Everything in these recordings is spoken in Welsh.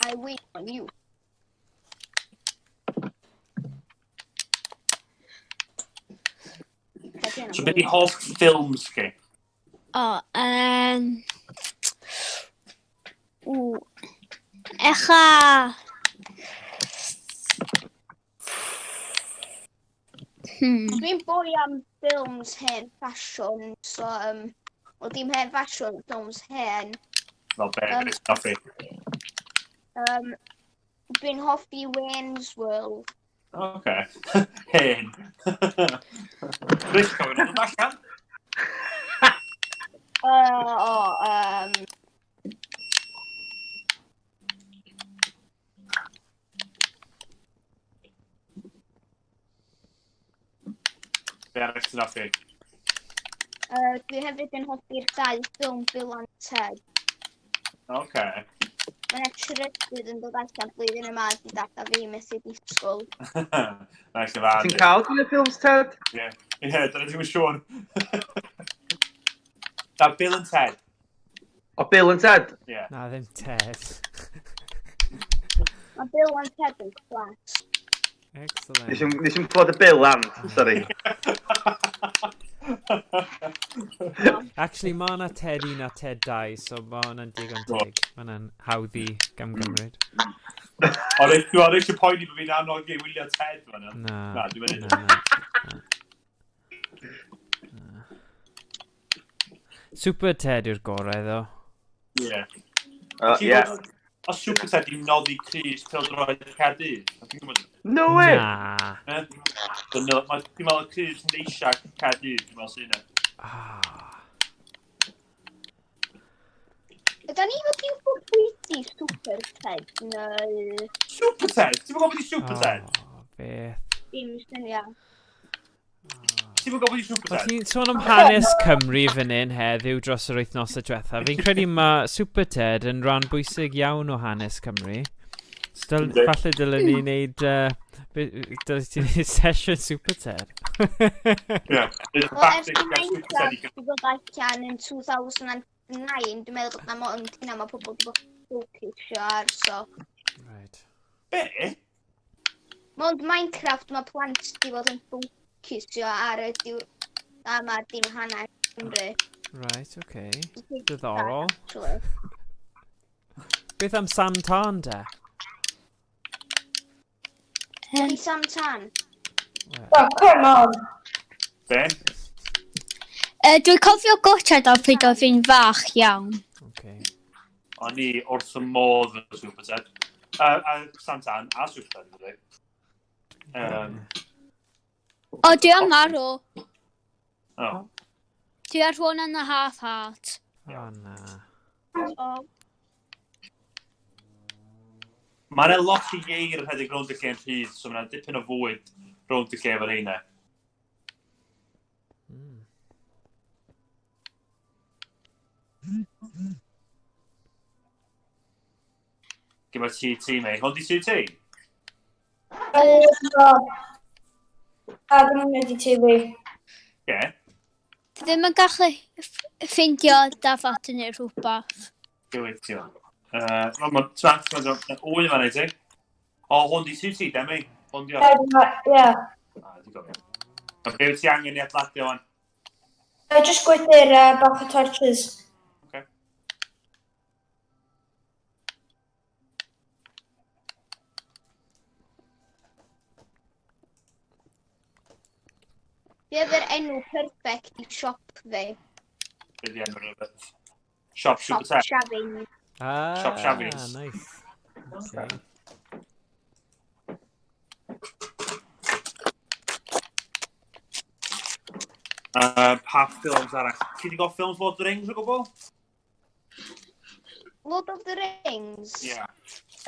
I wait on you. So beth i hoff ffilms chi? O, um... Ww. Echa! Dwi'n boi am ffilms hen ffasiwn, so um, wel dim hen ffasiwn, ffilms hen. Fel be, um, beth hoffi? Dwi'n hoffi Wayne's World. Oce. Hen. Rwy'n cofio nhw'n allan. O, um, Be arall ti'n hoffi? Dwi hefyd yn hoffi'r ddau ffilm Bill and Ted. Oce. Mae yna trydydd yn dod allan blwyddyn yma di dad a fi methu disgwyl. Nice of Ti'n cael gwylio ffilms, Ted? Ie, ie, dyna ti'n siŵr. Da, Bill and Ted. O, Bill and Ted? Ie. Yeah. Na, ddim Ted. Mae Bill and Ted yn class. Excellent. Nes i'n clywed y Bill and, sorry. Actually, mae yna Ted 1 a Ted 2, so mae hwnna'n digon teg. Mae hwnna'n hawdd i gamgymryd. O'n eisiau poeni bod fi'n annog i wylio Ted fan Na. Na, dwi'n mynd. Na, na. Super Ted yw'r gorau, ddo. Ie. Ie. Os Super Ted i'n noddi Cris Pêl-droed Caerdydd? No way! Na. Dwi'n meddwl Cris Neisia Caerdydd, dwi'n meddwl sy'n yna. Ah. Ydy ni wedi gwybod pwy di Super Ted neu... Super Ted? Ti'n gwybod beth i Super Ted? Oh, beth. Dim syniad. Ti'n gwybod beth i Super Ted? Ti'n sôn am hanes Cymru fan hyn heddiw dros yr wythnosau diwetha. Fi'n credu mae Super Ted yn rhan bwysig iawn o hanes Cymru. So, dyl, falle dylen ni wneud... Uh, dylen ti wneud session Super Ted. Ie. Wel, ers i Minecraft i ddod allan yn 2009, dwi'n meddwl bod na mond hynna mae pobl wedi bod ffocysio ar, so... Right. Be? Mond Minecraft mae plant wedi bod yn ffocysio ar y diw... A mae dim hanes Cymru. Right, okay. Diddorol. Actually. Beth am Sam Tân, de? Ydy Sam Tân? Oh, come on. Be? Dwi'n cofio gwatsiad o pryd oedd fi'n fach iawn. Okay. O'n i wrth y modd yn Super Ted. Sam Tân a Super Ted, dwi'n dweud. O, dwi am marw. Oh. Dwi ar 1.5 heart. O, na. O. Mae yna lot i geir yn rhedeg rownd y lle'n rhydd, so mae yna dipyn o fwyd rownd y lle efo'r heina. Gyda ti ti, mei. Hwn di ti ti? A dwi'n mynd i ti fi. Ie. Dwi ddim yn gallu ffeindio dafad neu rhywbeth. Gywir ti o'n. Mae'n trat, mae'n wy fan ei ti. O, hwn di ti ti, demi. Hwn di o. Ie. Ah, dwi'n gofio. A be wyt ti angen i adeiladu o'n? Just gwydyr a bach o torches. Okay. Be oedd yr enw perfect i siop fi? Be di enw'r rhywbeth? Shop Siop Super Ted. Shaving. Ah, Shop Shavings. nice. Okay. Pa ffilms arall? Ti wedi gweld ffilms Lord of the Rings o gwbl? Lord of the Rings? Ie.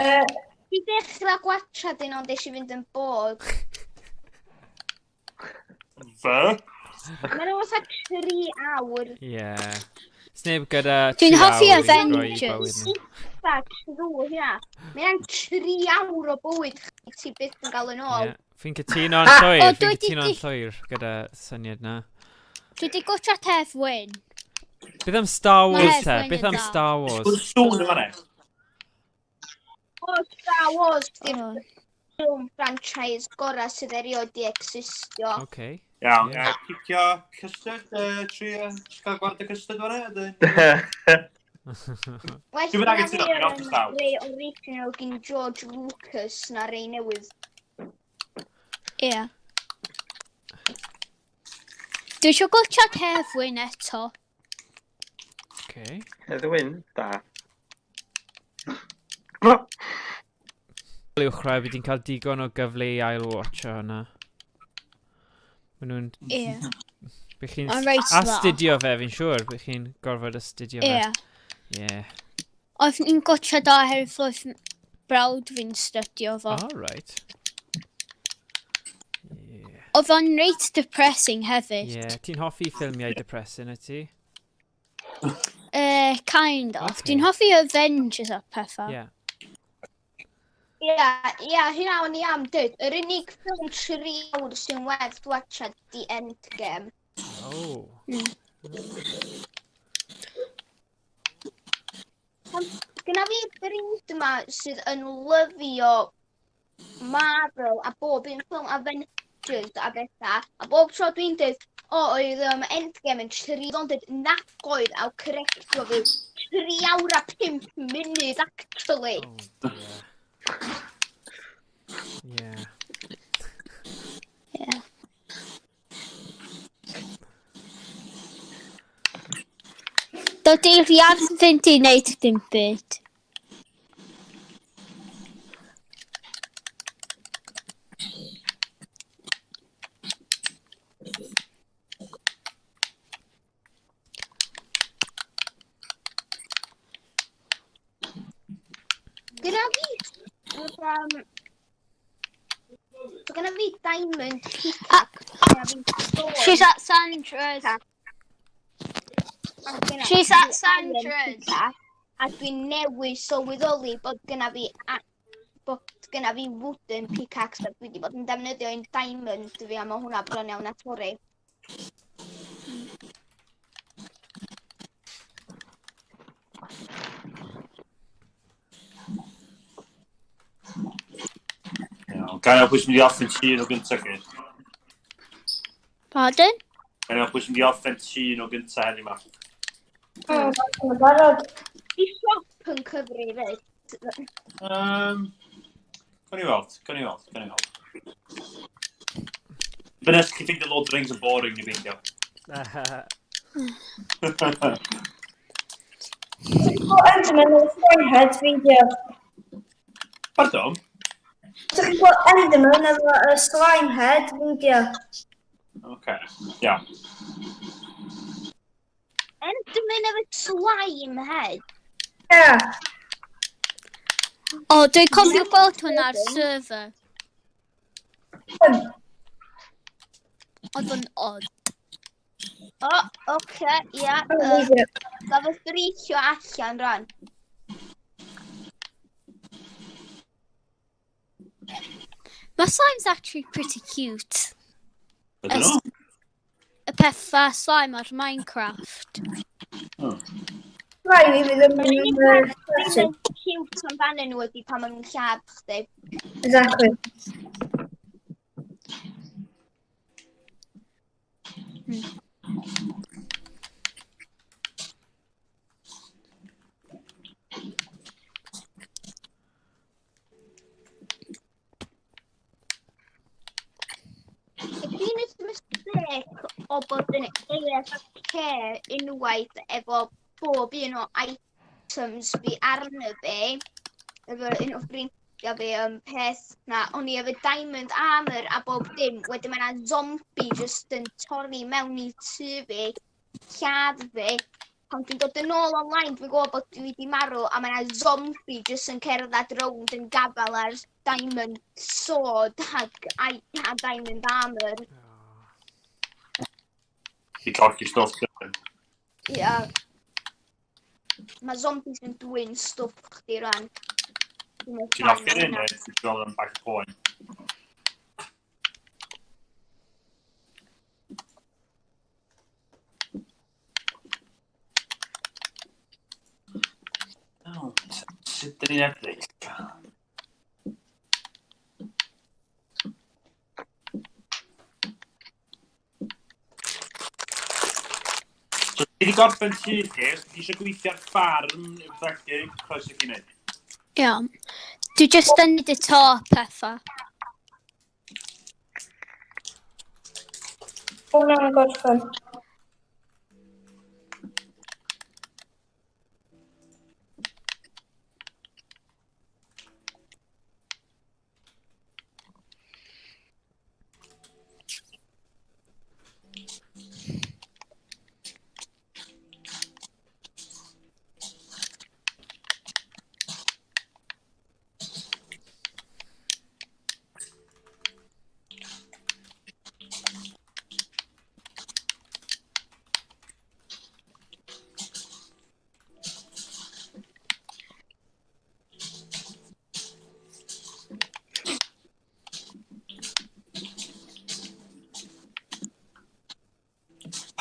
Uh, Fi ddechrau gwachad un ond eisiau i fynd yn bod. Fy? Mae'n nhw fatha 3 awr. Yeah. Sneb gyda Dwi'n tri hoffi awr i roi i Avengers. bywyd nhw. Eitha true hynna. Mae'n 3 awr o bywyd chdi ti byth yn gael yn ôl. Ie. Fi'n cytuno'n llwyr, O, fi'n dwi 'di- cytuno'n llwyr gyda syniad na. Dwi wedi gwatsiad Hedd Wyn. Beth am Star Ma' Wars Hedd te? Wyn Beth yn am dda. Star Wars? Sŵn yma ne? O, Star Wars di'r O. ffilm franchise gorau sydd erioed di existio. Okay. Iawn, Ie. cicio custard, trio gael gwared o custard fan'na, a dyn. Well, Dwi'm yn anghytuno, dwi'n hoffi Star Wars. Rei original gyn George Lucas na rei newydd. Ie. Dwi eisiau gwachad Hefwyn eto. Okay. Hedd Wyn, da. Uwchradd, fi di'n cael digon o gyfle i ail-watcho hwnna. Maen nhw'n... Ie. Bych chi'n Mae'n reit dda. astudio fe, fi'n siŵr. Bych chi'n gorfod astudio fe. Ie. Ie. Oedd ni'n gwachad o oherwydd oedd brawd fi'n studio fo. All right. Ie. Oedd o'n reit depressing hefyd. Ie. Ti'n hoffi ffilmiau depressing, wyt ti? Kind of. Ocê. Dwi'n hoffi Avengers a pethau. Ie. Ie, ie, hynna o'n i am dweud. Yr unig ffilm 3 awr sy'n werth watchad di Endgame. Oh. Gyna fi ffrind yma sydd yn lyfio Marvel a bob un ffilm Avengers a bethau. A bob tro dwi'n dweud, o, oedd Endgame yn tri, ond dweud nac oedd, a correctio fi. 3 awr a 5 munud, actually. Oh, dear. Yeah. Ie. Dydy'r iard ddim di wneud dim byd. Gyna fi, so gyna fi diamond pickaxe. Gyna fi sword, She's at Sandra's. a gyna She's fi at iron Sandra's. pickaxe, a dwi'n newid sylweddoli bod gyna fi wooden pickaxe a dwi wedi bod yn defnyddio un diamond fi a mae hwnna bron iawn a torri. Iawn, gael pwy sy'n mynd i orffen tŷ nhw gyntaf chi. Pardon? Gael pwy sy'n mynd i orffen tŷ nhw gyntaf heddiw ma. Mae'n barod. Di siop yn cyfri fyd. Gawn ni weld, gawn ni weld, gawn ni weld. Fynes chi ffeindio Lord of the Rings yn boring ni beidio. Ti'n gwybod Enderman o'r Slimehead video? Pardon? Ti'n gwybod Enderman efo y Slimehead video? Oce, iawn. Enderman efo slime head. Ie. O, dwi'n cofio gweld hwnna ar server. Oedd o'n odd. O, oce, ia. Video. Gafodd breachio allan rwan. Mae slime's actually pretty cute. Ydyn nhw? Y pethau slime ar Minecraft. Rai fi fydd yn Yr unig mynd peth ddim yn cute amdanyn nhw ydy pan maen nhw'n lladd chdi. Exactly. Dwi'n gwneud mistake o bod yn AFK unwaith efo bob un o items fi arno fi, efo un o ffrindiau fi peth na, o'n i efo diamond armor a bob dim, wedyn mae 'na zombie just yn torri mewn i tŷ fi, lladd fi. Pan dwi'n dod yn ôl online, dwi'n gwybod bod dwi wedi marw, a mae 'na zombie just yn cerdded rownd yn gafel ar diamond sword a diamond armor. I colli stwff. Ia. Mae zombies yn dwyn stwff chdi rwan. Dwi'm yn Ti'n fan hoffi'r o un hynna. neu ti'n gweld yn bach poen? Oh, sut dyn ni'n edrych? So, ti wedi gorffen tŷ chi, os ti eisiau gweithio ar ffarm, neu beth felly, croeso i chi wneud. Iawn. Dwi jyst yn neud y to a pethau. Hwna'n gorffen.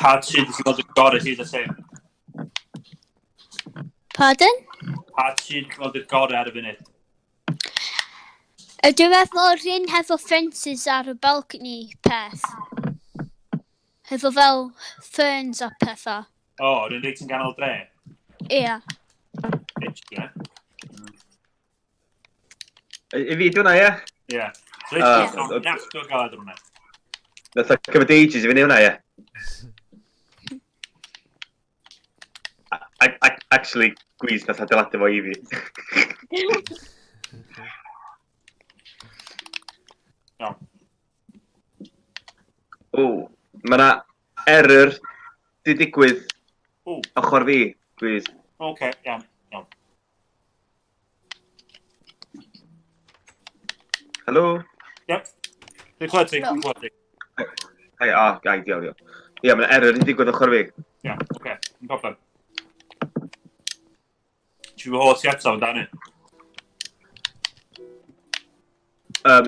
Pa tŷ ti'n gweld y gorau hyd at hyn? Pardon? Pa tŷ ti'n gweld y gorau ar y funud? Dwi'n meddwl yr un hefo fences ar y balcony peth. Hefo fel ferns a pethau. O, oh, rwy'n reit yn ganol dre. Ie. Bitch, ie. I fi, di hwnna, ie? Ie. Reit, Yy, nath o gael hwnna. Nath o cymryd ages i fi neud hwnna, ie. Actually, gwis nath adeiladu fo i fi. Iawn. O, mae yna error di digwydd O. ochr fi, gwis. Oce, iawn. Iawn. Helo? Yep. Dwi'n clywed ti, dwi'n clywed ti. Hai, o, gai, diolch, diolch. Ie, mae yna error di digwydd ochr fi. Ie, oce, yn problem. Ti'n fy holl ti eto, amdani?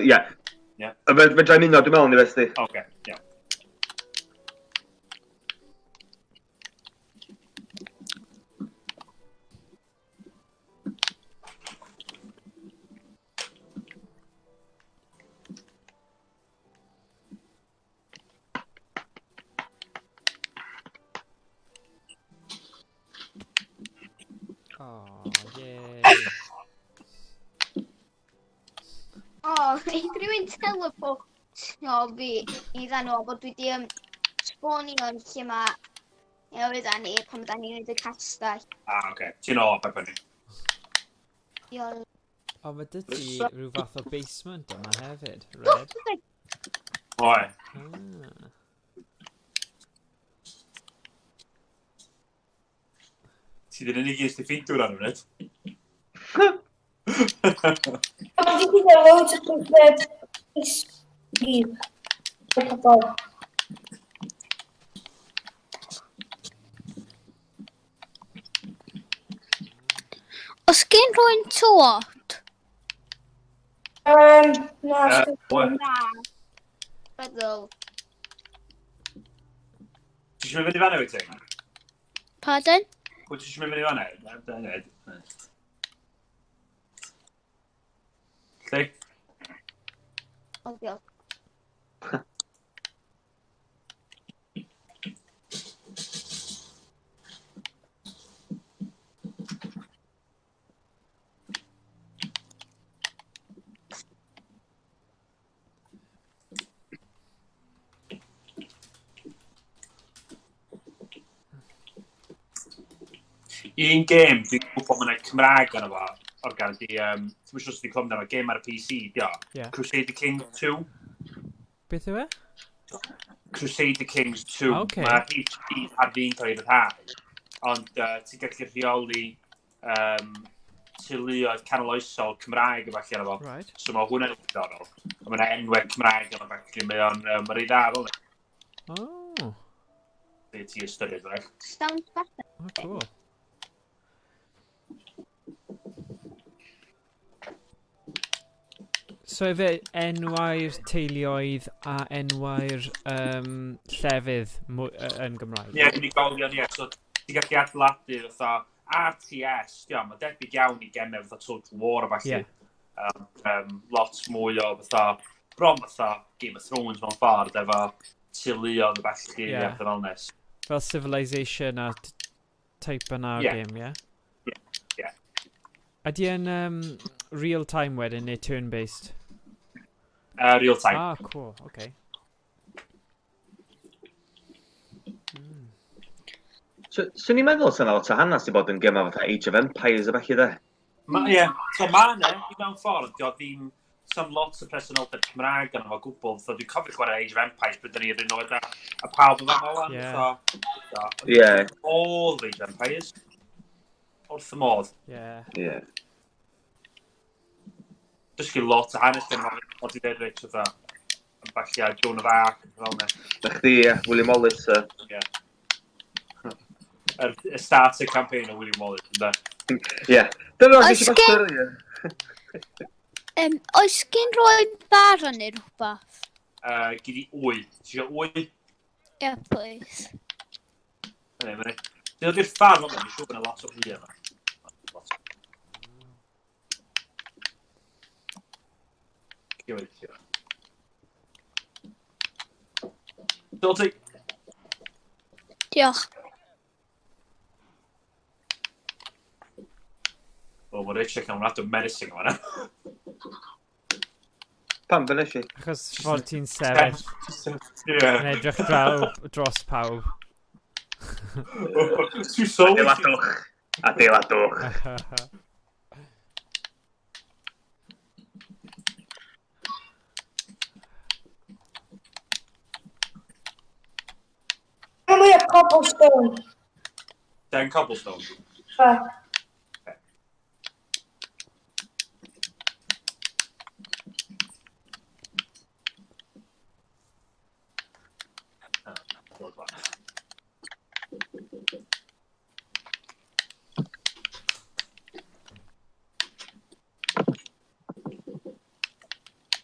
Ie. Ie. Fedra i'm uno, dwi'n meddwl, ni beth di. Oce, iawn. Oh, yay. O, oh, rhywun teleportio fi i ddano bod dwi di sbonio yn lle mae Ie, ni pan da ni'n neud y castell. Ah, oce. Ti'n ôl, pa fyny. Diolch. O, mae dy ti rhyw fath o basement yma hefyd, Red. Oe. Ah. Ti ddim yn unig un sy'n ffeindio hwnna, funud. Ond fi wedi cael loads o pethau gyd. O pobol. Os gen rhywun tywod? Na, Oe. Na. Feddwl. Ti eisiau mynd fyny fanna, wyt ti? Pardon? Wyt ti eisiau mynd fyny fanna? Na, na, na. Lle? O, diolch. Un gêm, dwi'n gwybod bod yna Cymraeg arno fo, organ, di, ti'n siŵr os ti'n clywed amdano, gêm ar y PC, di o. Ie. Crusader Kings 2. Beth yw e? Crusader Kings 2. Ocê. Mae HD ar fi'n cael ei ryddhau. Ond ti'n gallu rheoli teuluoedd canoloesol Cymraeg efo allan efo. Right. So mae hwnna'n ddiddorol. A mae yna enwau Cymraeg efo felly. Mae o'n ma reit dda fel Oh, yna. Ti ystyried, right? Sound better. oh cool. So efe enwau'r teuluoedd a enwau'r llefydd yn Gymraeg? Ie, unigolion, ie. So ti'n gallu adeiladu fatha RTS, ia, mae debyg iawn i gemau fatha Total War a falle. Ie. Lot mwy o fatha, bron fatha Game of Thrones mewn ffordd, efo teuluoedd a ballu, Ie. yeah. a fel nes. fel Civilization a type yna o Ie. game, ie? Ie, ie. Ydy e'n real time wedyn neu turn-based? Real time. Ah, cool, okay. So, swn i'n meddwl sy'n lot o hanes i bod yn gema fatha Age of Empires a falle de. Ma, ie, so ma yna, i mewn ffordd, dio ddim, some lot o presenoldeb Cymraeg yn efo gwbl. So dwi'n cofio chwarae Age of Empires pryd dyn ni yr un oed a pawb yn fama wan. Ie. So, Ie, all Age of Empires. Wrth y modd. Ie. ie. Dysgu lot o hanes gen i, o ti dweud, Rich, fatha, falle Joan of Arc, fel yna. Na chdi, ie, William Wallace. Ie. Y starter campaign o William Wallace, ynde? Ie. Dyna Oes nes i gen- basio, ie. Oes gen roi bara neu rhywbeth? Gyd i wy. Ti eisiau wy? Yeah, please. Yna, fyny. Ti'n dod i'r ffarm yma, dwi'n siŵr bod yna lot o wy yma. Lot. Gyweithio. Dod ti. Diolch. O, mae Richard yn rhaid o menacing yma. Pam, fe nes i? Achos fod ti'n sefyll Ie. yn edrych draw dros pawb. Ti'n sylwi? Adeiladwch. Adeiladwch. Mae mwy o cobblestone. Den cobblestone. Fa.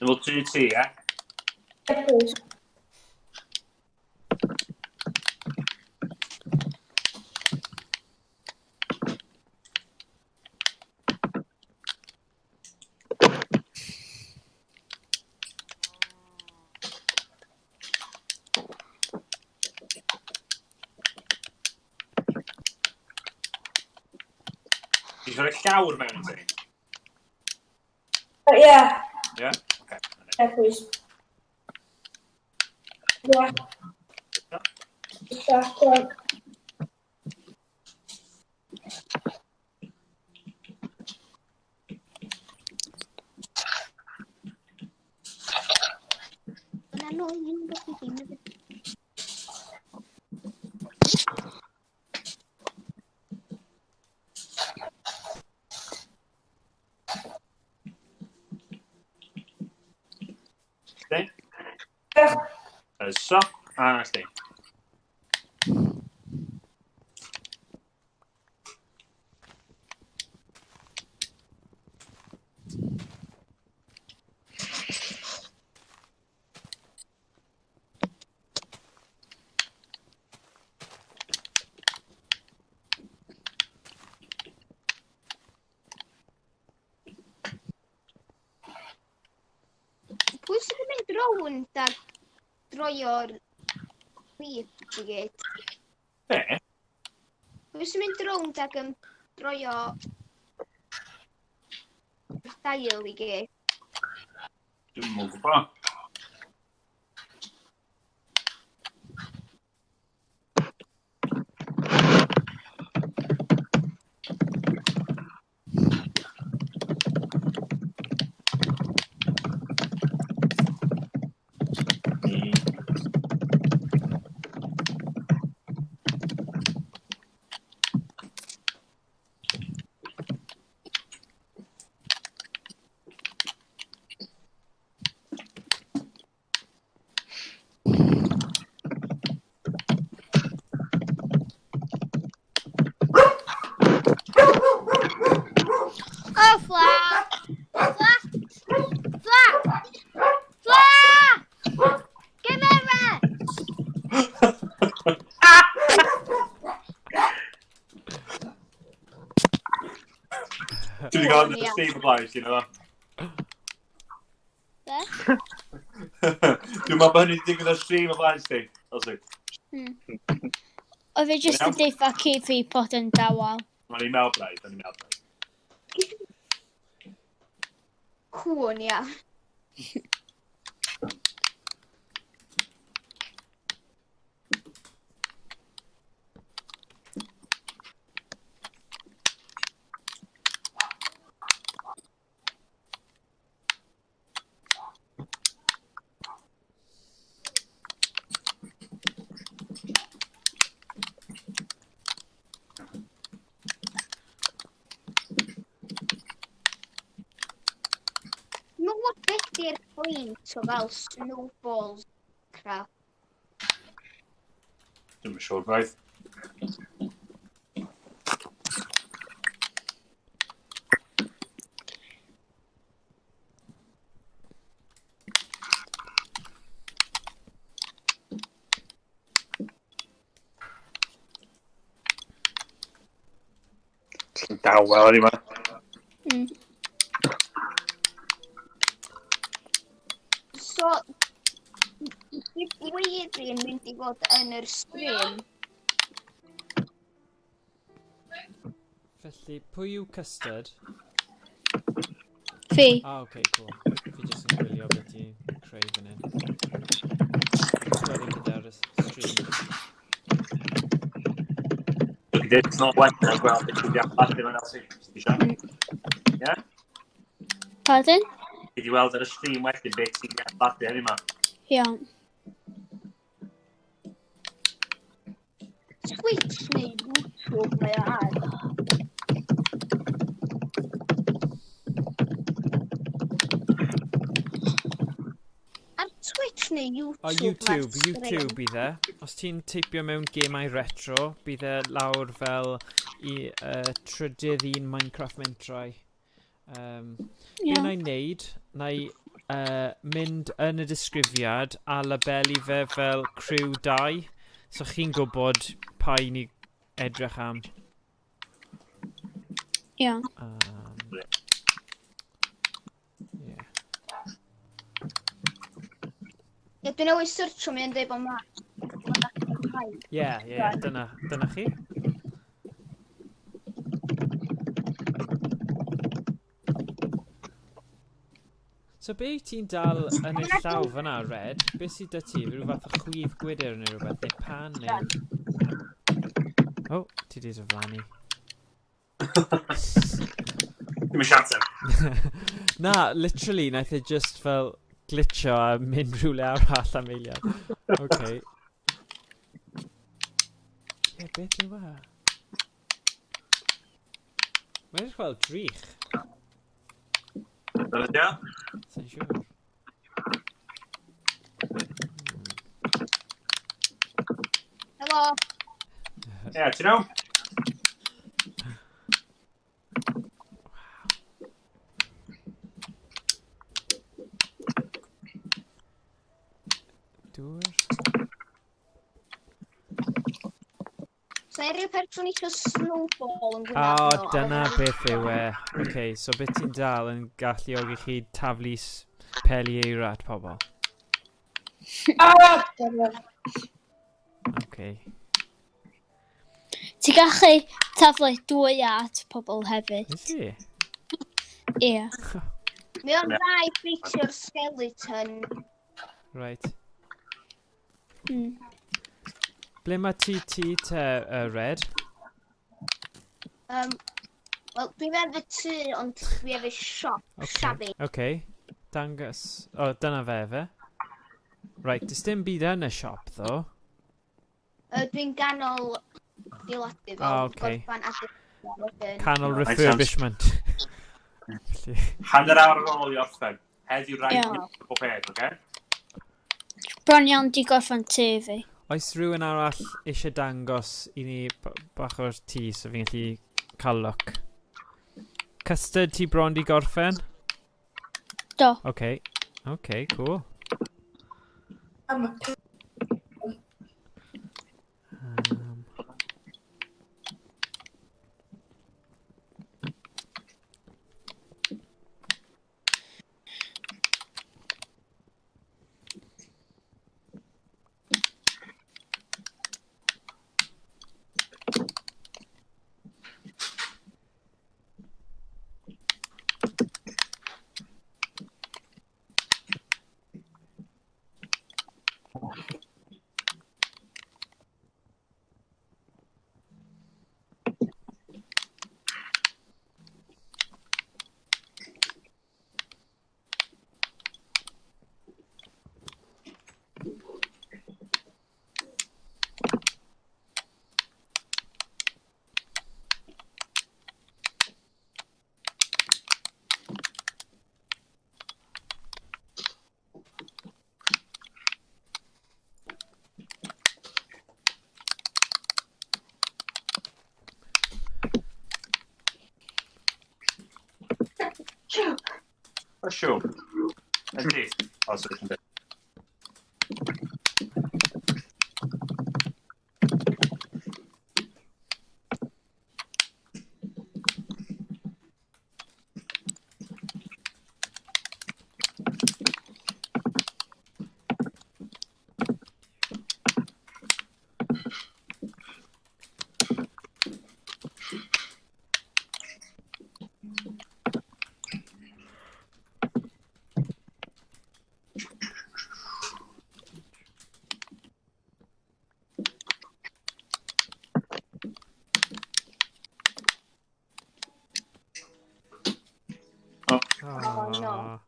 Level 2 T, ie? Yeah, please. Ti'n rhoi llawr mewn i ti? Yeah. Ie? Oce. Yeah, please. Yeah. Yeah, go on. Yn annoying bod fi ddim yn. Chdi? Yeah. So, a chdi. Pwy sydd yn mynd rownd a droio'r leaf i gyd? Be? Pwy sy'n mynd rownd ac yn droio dail i gyd? Dwi'm yn gwybod. Oh, Fla! Fla! Fla! Fla! Gymera! Dwi wedi gael Ie. Steve o blaen, ti'n meddwl? Be? Dwi'n meddwl bod hynny wedi digwydd ar stream o blaen, Steve. Oes. Oedd e jyst yn Iawn. deitha ci fi bod yn dawel. O'n i'n meddwl braidd, o'n i'n meddwl braidd. Cwn, ia. Dwi'n gwybod beth di'r pwynt o fel snowballs crap. Dwi'm yn siŵr braidd. Dawel ar yma. So, di gwir yn mynd i fod yn yr stream. Felly, pwy yw Custard? Fi. Ah, okay, cool. Fi jyst yn gwylio beth ti'n creu fan hyn. Wedyn gyda'r stream. Dwi'n dweud, it's not wedyn, I'll gweld beth ti'n deall fan Elsie. Ti isio? Pardon? Ti di weld ar y stream wedyn beth ti'n deall heddiw yma. Iawn. Twitch neu YouTube mae o ar. Ar Twitch neu YouTube? O, mae'r YouTube, stream? YouTube bydd e. Os ti'n teipio mewn gemau retro, bydd e lawr fel i trydydd un Minecraft Mentrau. Be Iawn. na i wneud, na i mynd yn y disgrifiad a labelu fe fel Crew 2, so chi'n gwybod pa un i edrych am. Iawn. Yeah. Ie, dwi'n newydd searcho mi yn dweud bod ma. Ie, ie, dyna chi. So be wyt ti'n dal yn y llaw fyna, Red? Be sydd 'da ti? Rhyw fath o chwydd gwydr neu rhywbeth, neu pan, neu... O, ti di diflannu. Dwi'n siarad. Na, literally, naeth e just fel glitcho a mynd rhywle arall am eiliad. Okay. Ie, beth yw e? Mae'n edrych fel drych. Dyna di o? Sa'n siŵr. Helo. Ie, ti'n iawn? Dŵr. So unrhyw person eisiau snowball yn O, gwneud dyna beth yw e. Okay, so beth ti'n dal yn galluogi chi taflu peli eira at pobl. Ah, dyna. Okay. Ti'n gallu taflu dwy at pobl hefyd. Is i? Ie. Mae o'n dda i ffeitio'r skeleton. Right. Ble mae ti te, Red? Wel, dwi'n efo tŷ, ond dwi efo siop, Okay. shabby. Okay. Dangos. O, dyna fe, fe. Right, does dim byd yn y siop, ddo. Dwi'n ganol adeiladu fel O, ocê. gorffan adeiladu wedyn. Canol Makes sense. refurbishment. Felly, Hanner awr ar ôl i orffen. Heddiw rhaid Ie. i bob peth, oce? Bron iawn di gorffan tŷ fi. Oes rhywun arall eisiau dangos i ni bach o'r tŷ so fi'n gallu cael look? Custard ti bron di gorffen? Do. Okay. Okay, cool. Am y Siw. Ydy. O, sorry, yndi. Oh, no.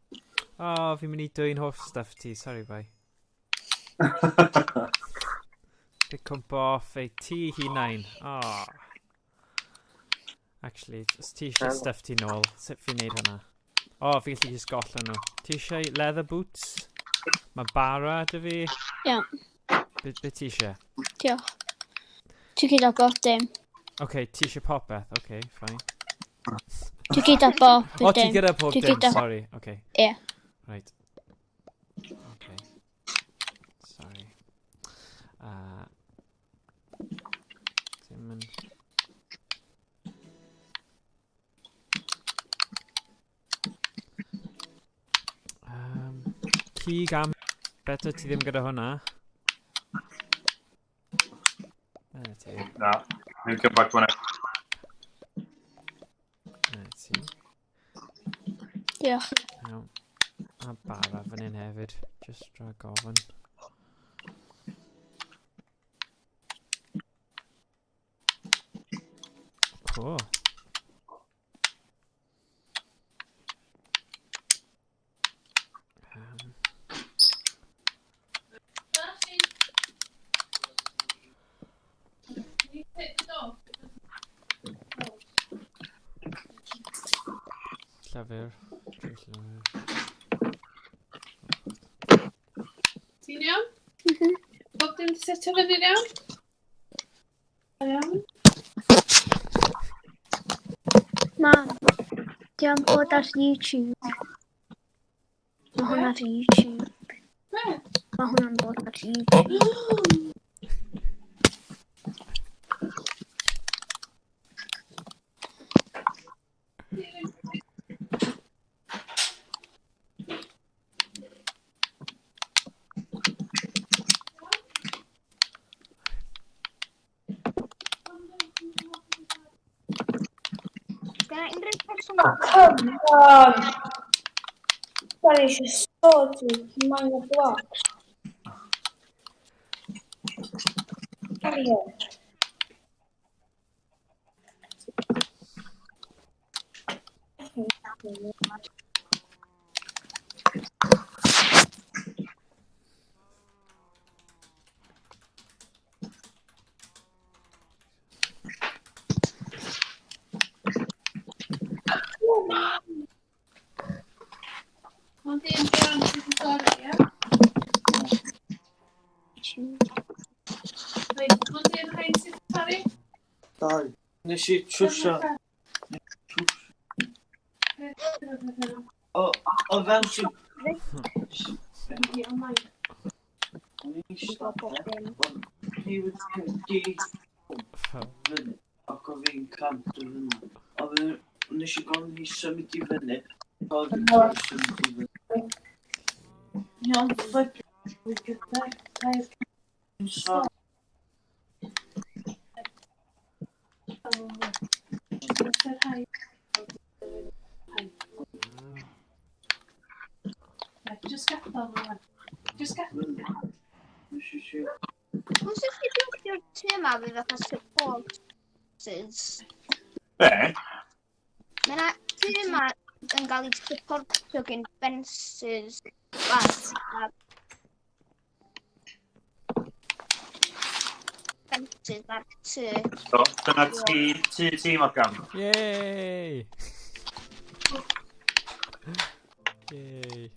Oh, fi'n mynd i dwyn hoff stuff ti. Sorry, bye. Fi cwmpo off ei tŷ hunain. Oh. Actually, os ti eisiau stuff ti nôl, sut fi'n neud hwnna? O, oh, fi gallu just gollon nhw. Ti eisiau leather boots? Mae bara dy fi. Iawn. Be, be ti eisiau? Diolch. Dwi gyda bob dim. Oce, okay, ti eisiau popeth. Oce, okay, fine. Dwi gyda bob dim. O, ti gyda pob Dwi dim, gyda- sorry. Oce. Okay. Ie. Right. Okay. Sorry. Dim yn... Cig am... Better ti ddim gyda hwnna. Na ti. Na. Ni'n come back to hwnna. Na ti. Diolch. Iawn. A bara fan hyn hefyd. Just rhag ofn. Cool. Llyfr. Dwi llyfr. Ti'n iawn? Bob dim 'di setio fyny'n iawn? Da iawn. Mam, di o'n bod ar YouTube. Mae hwn ar YouTube. Be? Mae hwnna'n bod ar YouTube. Dyna unrhyw person... Oh, come on! Da ni eisiau sword i mine y blocks. Arian. Ond un gan sydd yn torri, ie? YouTube. Reit, ond un rhain sydd yn torri? Dau. Nes i trwsio. O, o fel ti... O'n i'n eistedd, Ni wedi fyny, ac o fi'n cant o fyny. Oedd nes i gofyn i symud i fyny, oedd fi'n symud i fyny. Iawn, flip. We get that. So, Just gadael fo. Just gadael. nes i si... Pwy sydd wedi buildio'r tŷ yma fydd fatha supporters? Be? Mae yna tŷ yma yn cael ei supportio gen fences bach a fences ar tŷ. So, dyna ti, ti, ti, Morgan. Yay! Yay.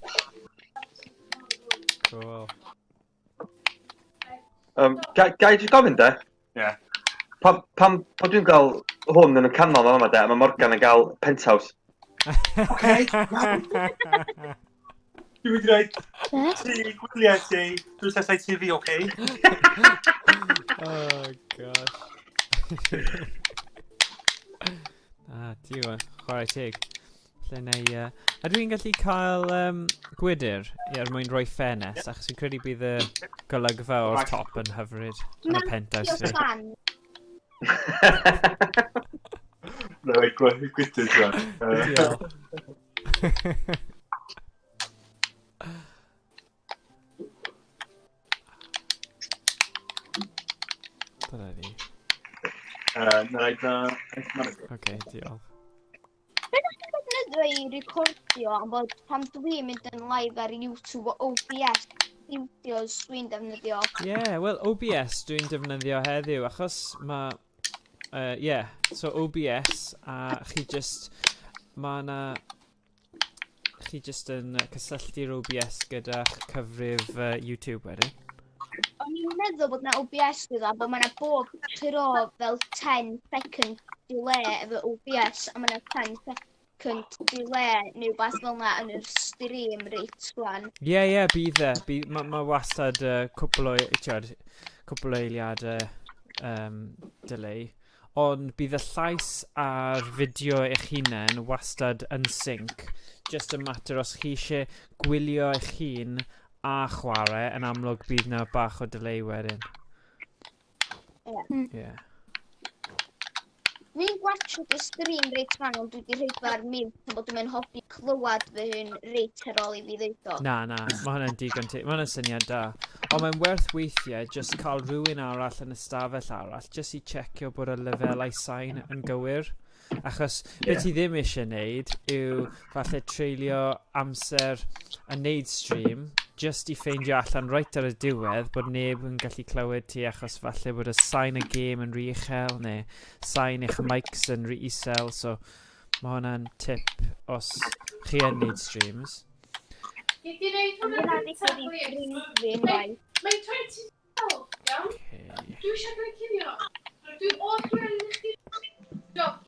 Cool. Ga, ga i jyst gofyn de? Ie. Pam, pam, pan dwi'n gael hwn yn y canol yma de, a mae Morgan yn gael penthouse. Oce, iawn. Dwi'n mynd i roi tŷ gwyliau ti, drws nesau tŷ fi, oce? Oh, gosh. Ah, ti yw, chwarae teg. Lle neu... Ydw i'n gallu cael gwydr i er mwyn rhoi ffenest, achos fi'n credu bydd y golygfa o'r top yn hyfryd yn y penthouse fi. Na, gwydr, ti'n. Diolch. Dyna ni. Na, na. Oce, diolch. Be ydych chi'n defnyddio i recordio am bod pan dwi'n mynd yn live ar YouTube o OBS Studios dwi'n defnyddio? Ie, yeah, wel OBS dwi'n defnyddio heddiw achos mae... Yeah, so OBS a chi just... Mae yna... Chi just yn cysylltu'r OBS gyda'ch cyfrif YouTube wedyn. O'n i'n meddwl bod na OBS gyda, bod mae yna bob tro fel 10 second delay efo OBS, a mae yna 10 second delay neu beth fel yna yn yr stream reit rwan. Ie, ie, bydd e. Mae ma wastad cwpl o, ti'od, cwpl o eiliadau delay. Ond bydd y llais a'r fideo eich hunain wastad yn sync. Just y mater os chi eisiau gwylio eich hun a chwarae, yn amlwg bydd na bach o delay wedyn. Ie. Yeah. Dwi'n gwachod y stream reit rwan, ond dwi wedi rhoi fo ar mute, am bod dwi'n hoffi clywed fy hun reit ar ôl i fi ddeud o. Na, na, mae hwnna'n digon teg. Mae hwnna'n syniad da. Ond mae'n werth weithiau just cael rhywun arall yn y stafell arall, just i checio bod y lefelau sain yn gywir. Achos yeah, beth ti ddim eisiau wneud yw falle treulio amser yn neud stream just i ffeindio allan reit ar y diwedd bod neb yn gallu clywed ti achos falle bod y sain y gêm yn rhy uchel neu sain eich mics yn rhy isel. So mae hwnna'n tip os chi yn neud streams. Gei di wneud hwnna Hwnna gyntaf, wedi please? ffrind fi unwaith. Mae'n 20 iawn? Okay. Dwi eisiau gwneud cinio. Dwi o'r gwely i chdi. Diolch.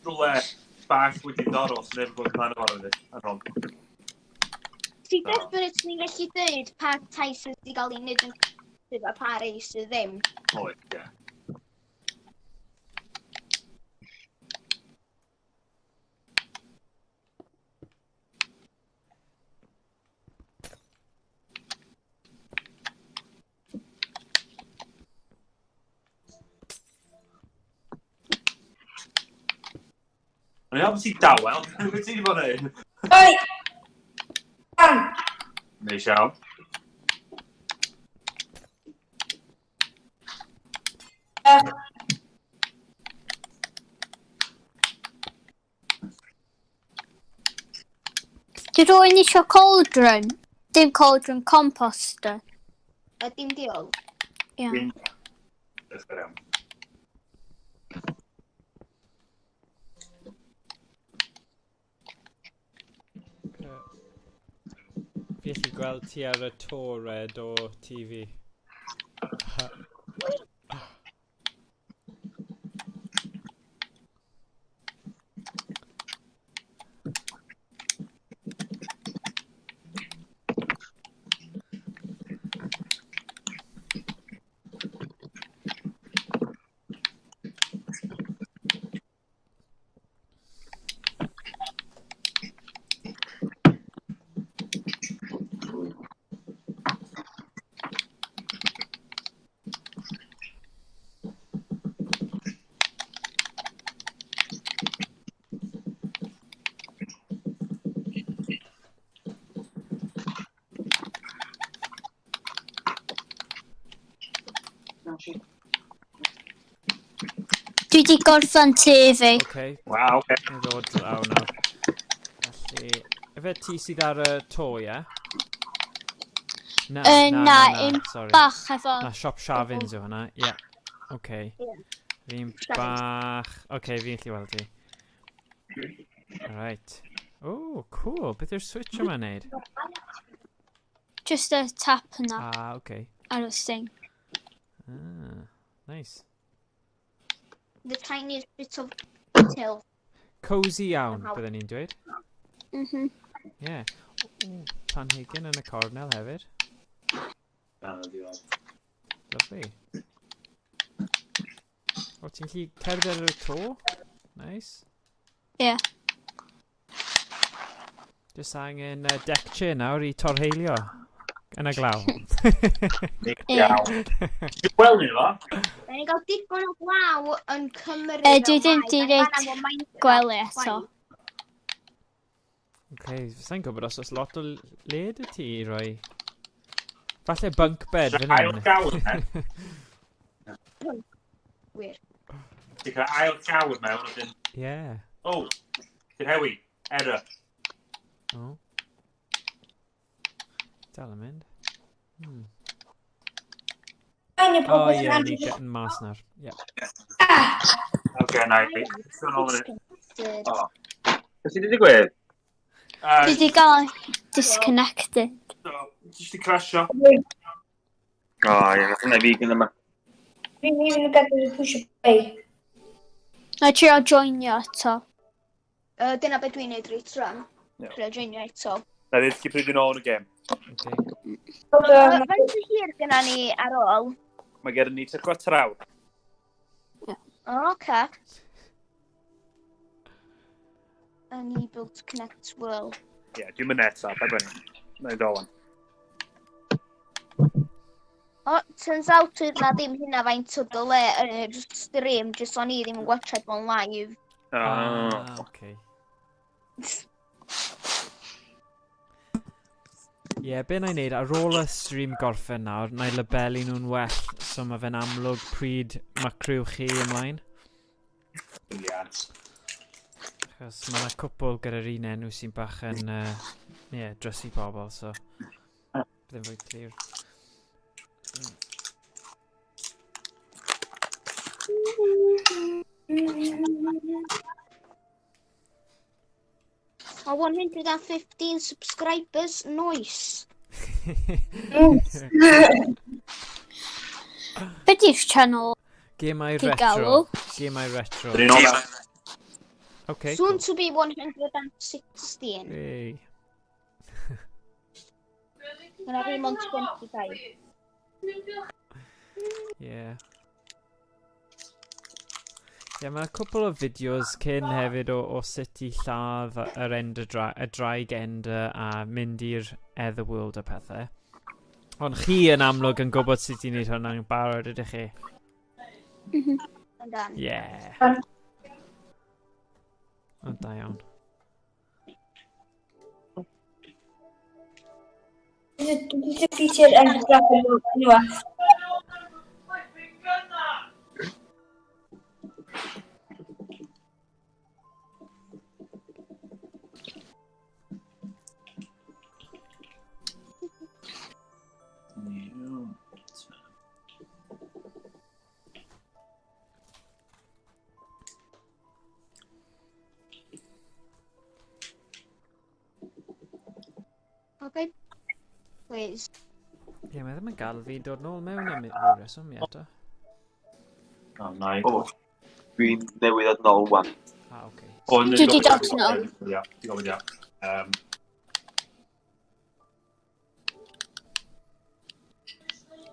Rhywle bach wedi diddorol sy'n neb yn gwybod amdano fo hefyd, ar hwn. Ti definitely yn gallu dweud pa tai sydd wedi cael ei wneud yn cyntaf a pa rei sydd ddim. Oed, ie. O'n i obviously dawel. Beth ti wedi bod yn neud? Oi! Bang! Neis iawn. Dwi rwy'n eisiau cauldron. Dim cauldron, composter. A dim diolch. Iawn. Diolch yn iawn. Fi allu gweld ti ar y to red o TV. Dwi di gorffen tŷ fi. Oce, Waw, oce. na i ddod draw nawr. Felly, efe ti sydd ar y to, ie? Na, Yy, na, na, na, na, un sorry. Bach efo... Na, siop Siafins yw hwnna, ie. Oce. Ie. Fi'n Siafins. bach... Oce, fi'n gallu weld ti. Right. Oh, cool. Beth yw'r switch yma'n neud? Just y tap yna Ah, oce. ar y thing. Ah, nice. The tiniest bit of till. Cozy iawn, Somehow. byddwn ni'n dweud. Ie. Yeah. Planhigyn yn y cornel hefyd. Na, diolch. Lovely. O, ti'n gallu cerdded ar y to? Nice. Ie. Just angen deck chair nawr i torheilio. Yn y glaw. Ie. Iawn. Ti'n gweld ni fo? Da ni'n cael digon o glaw yn Cymru. Yy, fel dwi ddim mae. 'di Da ni roid fan efo Minecraft Gwely eto. chwaith. Okay, sa'n gwybod os oes lot o le dy ti i roi... Falle bunk bed fan Ail hyn. gawr, ne? Wir. Ti'n cael ail gawr mewn, wedyn... Ie. O, ti'n hewi. Error. O. Dal yn mynd. Mae'n O pobl ie, yn ni getting mas nawr. Ie. Oce, na i fi. Dwi'n ôl fan hyn. Disconnected. O. Beth sydd wedi digwydd? Dwi di gael disconnected. So, jyst i crasio. O, ie, nath hwnna i fi gyn yma. Fi'n even gallu pwysio play. Na i trio joinio eto. Dyna beth dwi'n neud reit rwan. Ie. Trio joinio eto. Na i ddweud pryd dwi'n ôl yn y gêm. Okay. Faint o hir gyda ni ar ôl? Mae gen ni tua chwarter awr. O, oce. Unable to connect world. Ie, yeah, dwi'n mynd eto, pa gwenu. Na i ddol. O, turns out oedd na ddim hynna faint o delay yn y stream, jyst o'n i ddim yn gwachod fo'n live. Ah, okay. Ie, yeah, be na i wneud, ar ôl y stream gorffen nawr, na i labelu nhw'n well, so mae fe'n amlwg pryd mae criw chi ymlaen. Brilliant. Achos mae yna cwpl gyda'r un enw sy'n bach yn, yeah, drysu pobl, so bydd yn fwy clir. O, 115 subscribers, nice. Be di'r channel Gemau di retro. galw? Gemau retro. Dyn ni'n ôl. Okay, Soon cool. to be 116. Hey. Mae ddim ond 25. Yeah. Ie, yeah, mae yna cwpl o fideos cyn hefyd o sut i lladd yr ender dra y draig ender a mynd i'r Etherworld a pethau. Ond chi yn amlwg yn gwybod sut i wneud hwnna'n barod, ydych chi? Yndan. Yeah. Ond da iawn. Dwi wedi defeatio'r Ender Dragon unwaith. Okay. Please. Ie, mae ddim yn gael fi dod nôl mewn am ryw reswm i eto. O, na i. O, dwi'n newydd ad nôl wan. Ah, oce. O, Dwi 'di dod nôl. Ie, dwi'n gofyn, ia.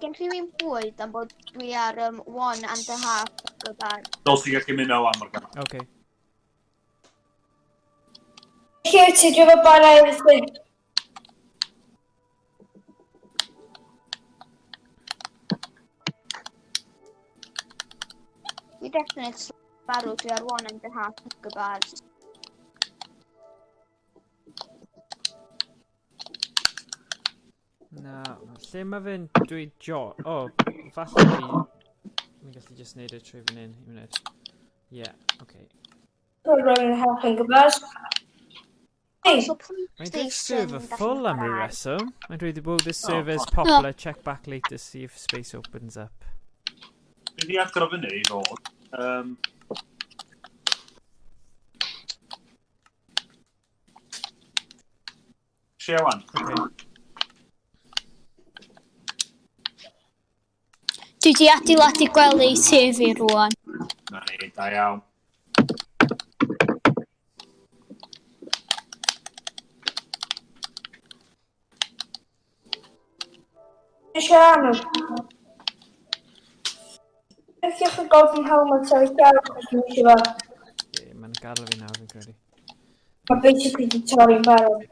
Gen rhywun bwyd am bod dwi ar 1.5 gyda'r... Dos ti'n gallu mynd o wan, Morgan. Oce. Lle wyt ti? Dwi efo bara i ti. Dwi definitely farw, dwi ar 1.5 gigabars. Na, lle mae fe'n dweud jo... O, falle fi... Mi'n gallu just neud e trwy fan hyn, un munud. Yeah, okay. Dwi'n rhywun yn helpu'n gyfas. Hey, So Mae'n dweud PlayStation server dach chi'n full am ryw chwarae. reswm. Mae'n dweud bod this Oh, server is fuck. popular. Check back later to see if space opens up. Dwi wedi agor o fyny i fod. Tria wan. Okay. Dwi di adeiladu gwely tŷ fi rwan. Na ni, da iawn. Eisiau arno. Cliciwch y golden helmet ar y llaw achos dwi'n eisiau fo. Okay, mae'n gadael fi nawr, fi'n credu. Mae basically di torri'n barod.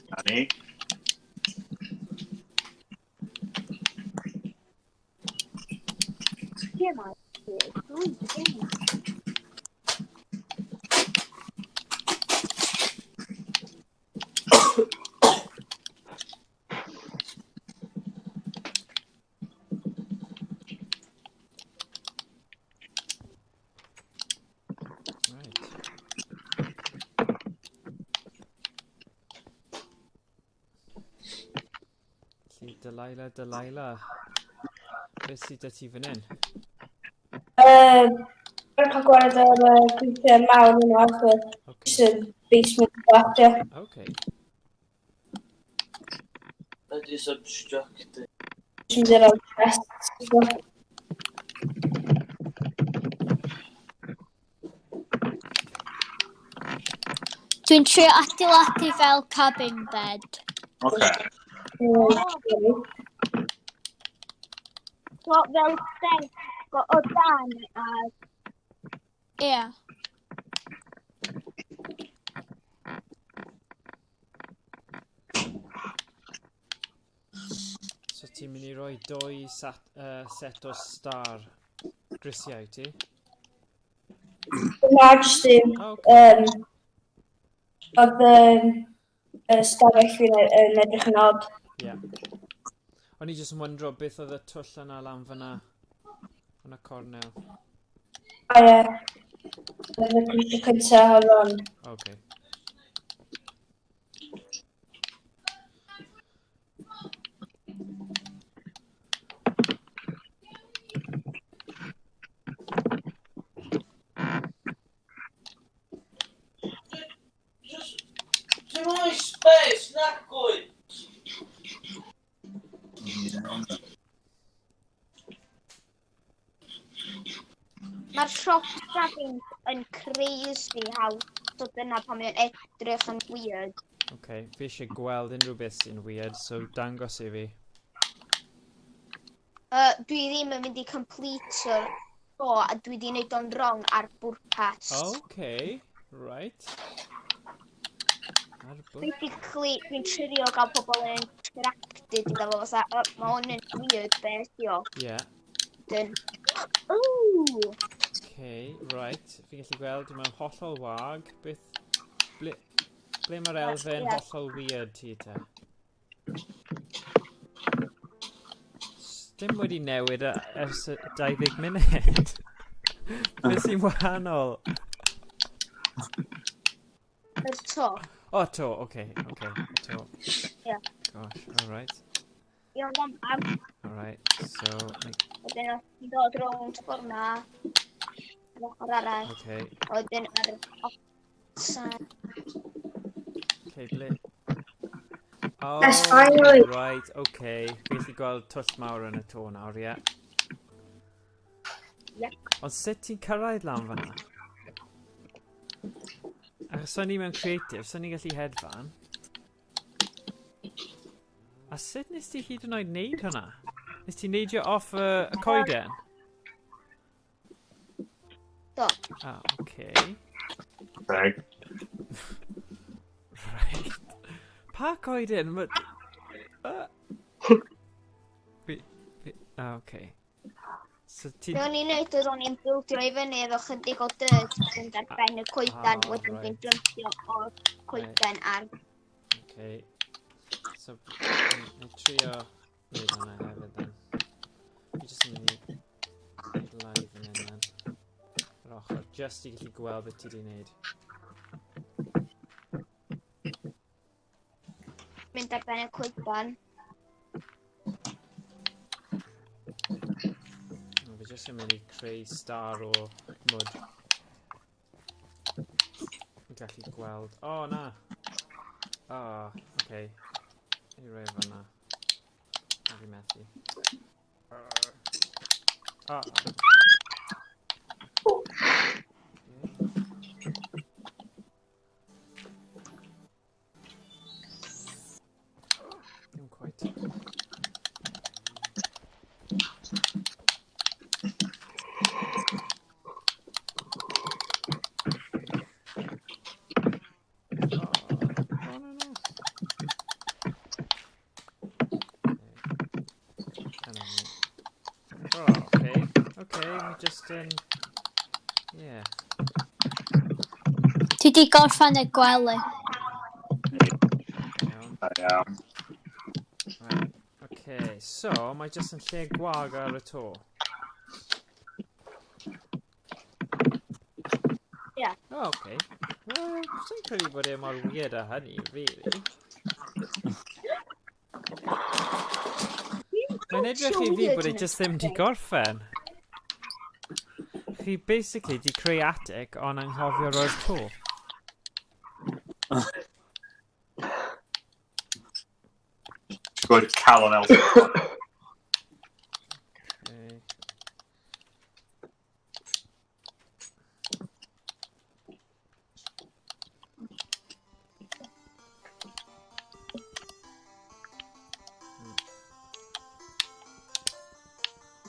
Na ni. Ie, mae. Dwi ddim. Right. Felly, Delilah, Delilah. Beth sydd 'da ti fan hyn? Dwi'n cael gwared o'r creature mawr yna, so Okay. just y basement bach, ie. Okay. Ydy substructed. Jyst mynd i'r old chests. So. Dwi'n trio adeiladu fel cabin bed. Okay. Ie. So, fel desk o dan a Ie. Yeah. So ti'n mynd i roi doi set o star grisiau ti? Na, jyst un. Oh, okay. Oedd y stafell fi'n yn edrych yn odd. Yeah. O'n i jyst yn wyndro beth oedd y twll yna lan fyna. Yn y cornel. A ie. Oedd y creature cyntaf oedd o'n. Okay. Just... Ti'n rhoi space, nagwy! Mae'r shop dragons yn crazy house. So dyna pan mae'n edrych yn weird. Okay, fi eisiau gweld unrhyw beth sy'n weird, so dangos i fi. Dwi ddim yn mynd i complete o a dwi wedi gwneud o'n wrong ar bwrpas. Okay, right. Ar bwrpas. Basically, dwi'n trio gael pobl yn interacted iddo fo fatha, "O, mae hwn yn weird, beth ydi o." Yeah. Dyn. Ooh! Okay, right. Fi'n gallu gweld, mae'n hollol wag. Beth... Ble mae'r elfen hollol weird ti te? Dim wedi newid ers y 20 munud. Beth sy'n wahanol? Yr to. O, to, oce, oce, to. Ie. Gosh, alright, Iawn, am, am. alright. So, Wedyn, os ti'n dod rownd ffordd na, yr ochr arall, okay, wedyn ar yr outside. okay, ble... Oh, Yes, finally. right, okay. Fi'n gallu gweld twll mawr yn y to nawr, ie. Ie. Ond sut ti'n cyrraedd lan fan'na? Achos o'n i mewn creative, so ni'n gallu hedfan. A sut nes ti hyd yn oed wneud hwnna? Nes ti neidio off y coeden? Do. Ah, okay. Okay. Right. Pa coeden? Ah, okay. So ti... Be o'n i'n neud oedd o'n i'n bildio i fyny efo chydig o dirt yn ar ben y coeden, Ah, wedyn reit. dwi'n jumpio o'r coeden ar Okay. So, ni trio wneud hwnna hefyd then. Fi jyst yn mynd i wneud live yn hyn then. Yr ochr, just i gallu gweld beth ti wedi wneud. Mynd ar ben y coedlan. No, fi jyst yn mynd i creu star o mwd. Fi'n gallu gweld... O, oh, na! O, oh, oce. Okay. I roi fan'na. Na, fi methu. O, oh. Dim quite. Oh, no, no. Oh, okay. Okay, we just, yeah. Ti di gorffen y gwely. Iawn. Da iawn. Right. Okay, so mae jyst yn lle gwag ar y to. Ie. Oh, okay. Well, sa'n credu bod e mor weird â hynny, really. Mae'n edrych i fi bod e jyst ddim di gorffen. Chi basically di creu attic ond anghofio roi'r to. Gwyd calon Elsa. Okay.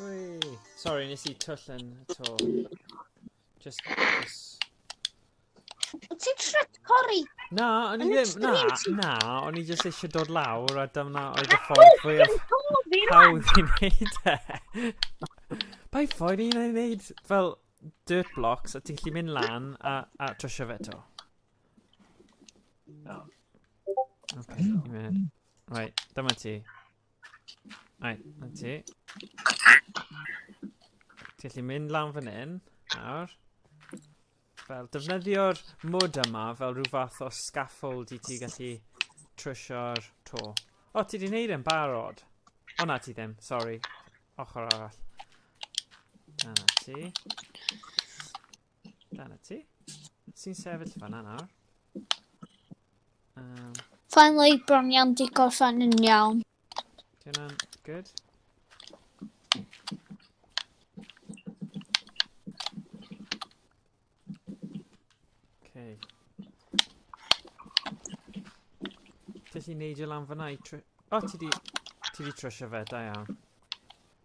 Whee! Sorry, nes i twll yn y to. Just... Wyt ti'n trio torri? Na, o'n i Yn y ddim, na, stream ti- na, o'n i jyst eisiau dod lawr a dyna oedd y ffordd fwyaf hawdd i wneud e. Bai ffordd i'n ei wneud fel dirt blocks a ti'n gallu mynd lan a trwsio fe to. No. Okay, un munud. Right, dyma ti. Right, dyma ti. Ti'n gallu mynd lan fan hyn, nawr. Fel, defnyddio'r mwd yma fel rhyw fath o scaffold i ti gallu trwsio'r to. O, ti di wneud e'n barod. O na, ti ddim, sorry. Ochr arall. Dyna ti. Dyna ti. Sy'n sefyll fan'na nawr. Finally, bron iawn di gorffen yn iawn. Di hwnna'n good? Okay. Ti'n gallu neidio lan fyna i tr... O, ti di... Ti di trwsio fe, da iawn.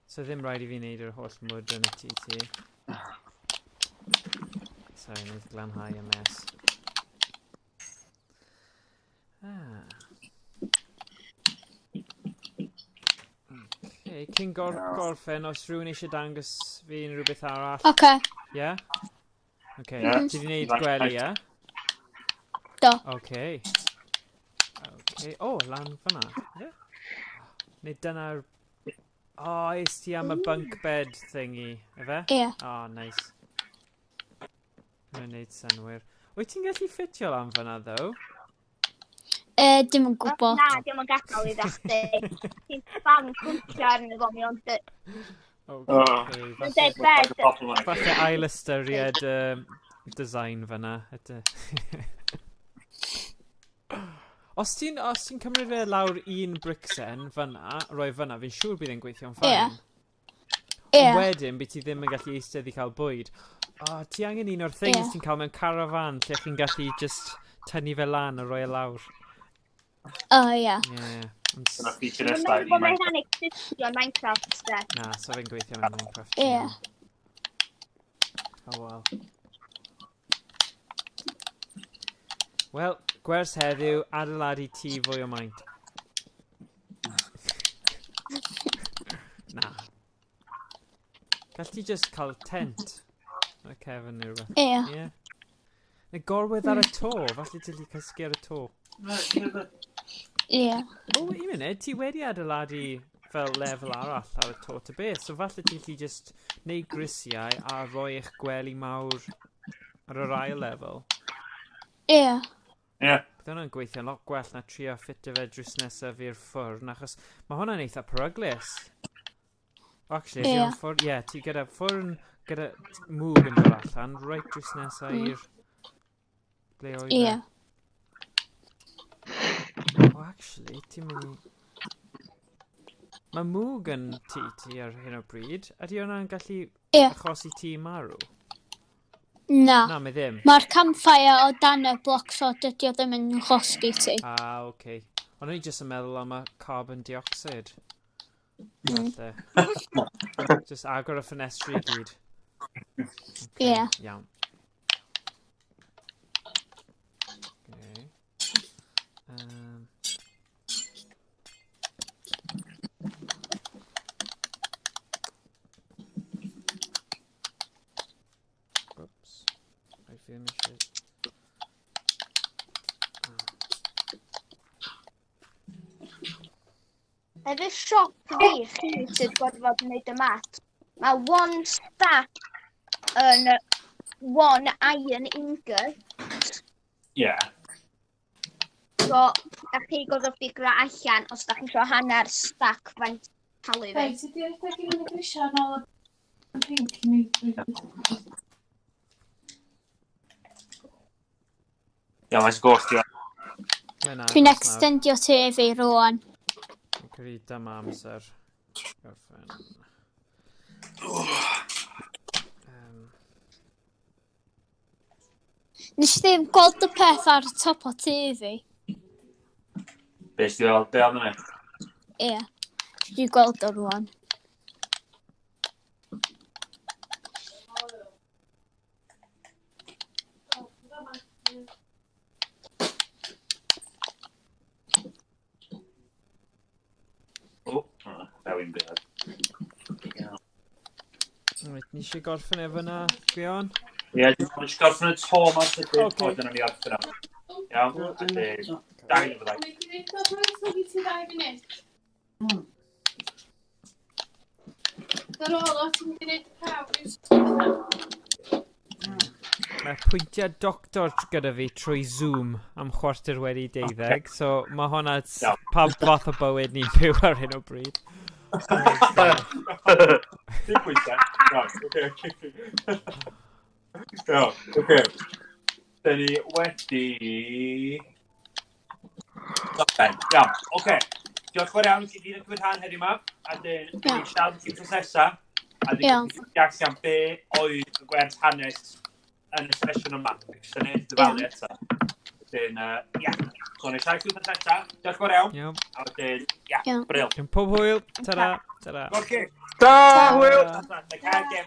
So ddim rhaid i fi wneud yr holl mwd yn y tŷ ti. Sorry, wneud glanhau y mess. Ah. Okay, cyn gorffen, os rhywun eisiau dangos fi unrhyw beth arall. Oce. Yeah? Okay, Yeah. ti di wneud gwely, ie? Do. Okay. Okay. O, oh, lan fyna. Ie? Neu dyna'r... O, oh, es ti am y bunk bed thingy, efe? Ie. O, oh, nice. Mae'n neud synwyr. Wyt ti'n gallu ffitio lan fyna, ddo? Dim yn gwybod. Na, dim yn gadael i ddechdi. Ti'n fan cwcio arno fo, mi ond... Okay, Mae'n deud bed. falle ail ystyried design fyna. Os ti'n os ti'n cymryd fe lawr un bricsen fyna, roi fyna, fi'n siŵr bydd e'n gweithio'n fine. Ie. Ie. Wedyn, bydd ti ddim yn gallu eistedd i cael bwyd. O, ti angen un o'r things Ie. ti'n cael mewn caravan, lle chi'n gallu just tynnu fe lan a roi e lawr. O, ie. Ie. Ond Dyna feature Dwi'n nesaf meddwl i bod mae Minecraft. hynna'n existio yn Minecraft, de. Na, so fe'n gweithio mewn Minecraft. Ie. Oh well. Wel, gwers heddiw, adeiladu tŷ fwy o maint. Na. Gall ti just cael tent ar y cefn neu rhywbeth. Ie. Ie. Neu gorwedd ar y to, falle ti 'llu cysgu ar y to. Na, ie, be. Ie. O, un munud, ti wedi adeiladu fel lefel arall ar y to ta beth, so falle ti'n gallu just neud grisiau a rhoi eich gwely mawr ar yr ail lefel. Ie. Ie. Bydd hwnna'n gweithio'n lot gwell na trio ffitio fe drws nesaf i'r ffwrn, achos mae hwnna'n eitha peryglus. Actually, ydy o'n ffwrn? Ie, ti gyda ffwrn, gyda mwg yn dod allan, reit drws nesaf i'r... Ble oedd e? Ie. O, actually, ti'n mynd i... Mae mwg yn tŷ ti ar hyn o bryd. Ydy hwnna'n gallu achosi ti marw? Na. Na, mae ddim. Mae'r campfire o dan y bloc, so dydy o ddim yn llosgi ti. Ah, oce. Okay. Ond o'n i jyst yn meddwl am y carbon dioxide. Falle. Just agor y ffenestri i gyd. Okay, Ie. Iawn. Okay. Oops. I fi ddim eisiau... Efo siop fi, chi sydd gorfod wneud y mat. Mae one stack yn one iron ingot. Ie. So, da chi gorfod ffigur allan os da chi eisiau hanner stack faint talu fi. Reit, ydy rhedeg i fyny grisiau yn ôl y pink i mi. Iawn, mae'n goll ti. Mae'n Dwi'n agos nawr. extendio te fi rwan. Fi'n credu dyma amser. Gorffen. Nes i ddim gweld y peth ar y top o tŷ fi. Be sydd fel, be oedd yna? Ie. Dwi'n gweld o rwan. O, Ewin byd. Reit, ni eisiau gorffen efo na, Gwion? Ie, dwi'n eisiau gorffen y to ma'n sydyn, Ocê. o, dyna ni orffen am. Iawn, a deg. Dau yn fyddai. Wnei di ddeud o beth o ti ddau funud? Ar ôl o, ti'n mynd i wneud y prawf i'r sgwrs. Mae pwyntiad doctor gyda fi trwy Zoom am 12:15, so mae hwnna Iawn. pa fath o bywyd ni'n byw ar hyn o bryd. Dim pwysau. Iawn, oce. Iawn, oce. Dyn ni wedi... Gorffen. Iawn, oce. Diolch yn fawr iawn i chi gyd yn cymryd rhan heddiw yma. A dyn ni'n siarad i chi wythnos nesa. A dyn Iawn. ni'n allan be oedd y gwers hanes yn y sesiwn yma. Sy'n neud dyfalu eto. Wedyn, ia. So, ni'n siarad i chi wythnos nesa. Diolch yn fawr iawn. Iawn. A wedyn, ia, Iawn. bril. Pob hwyl. Ta-ra. Ta-ra. Oce. Ta, hwyl! Ta-ra. Ta-ra.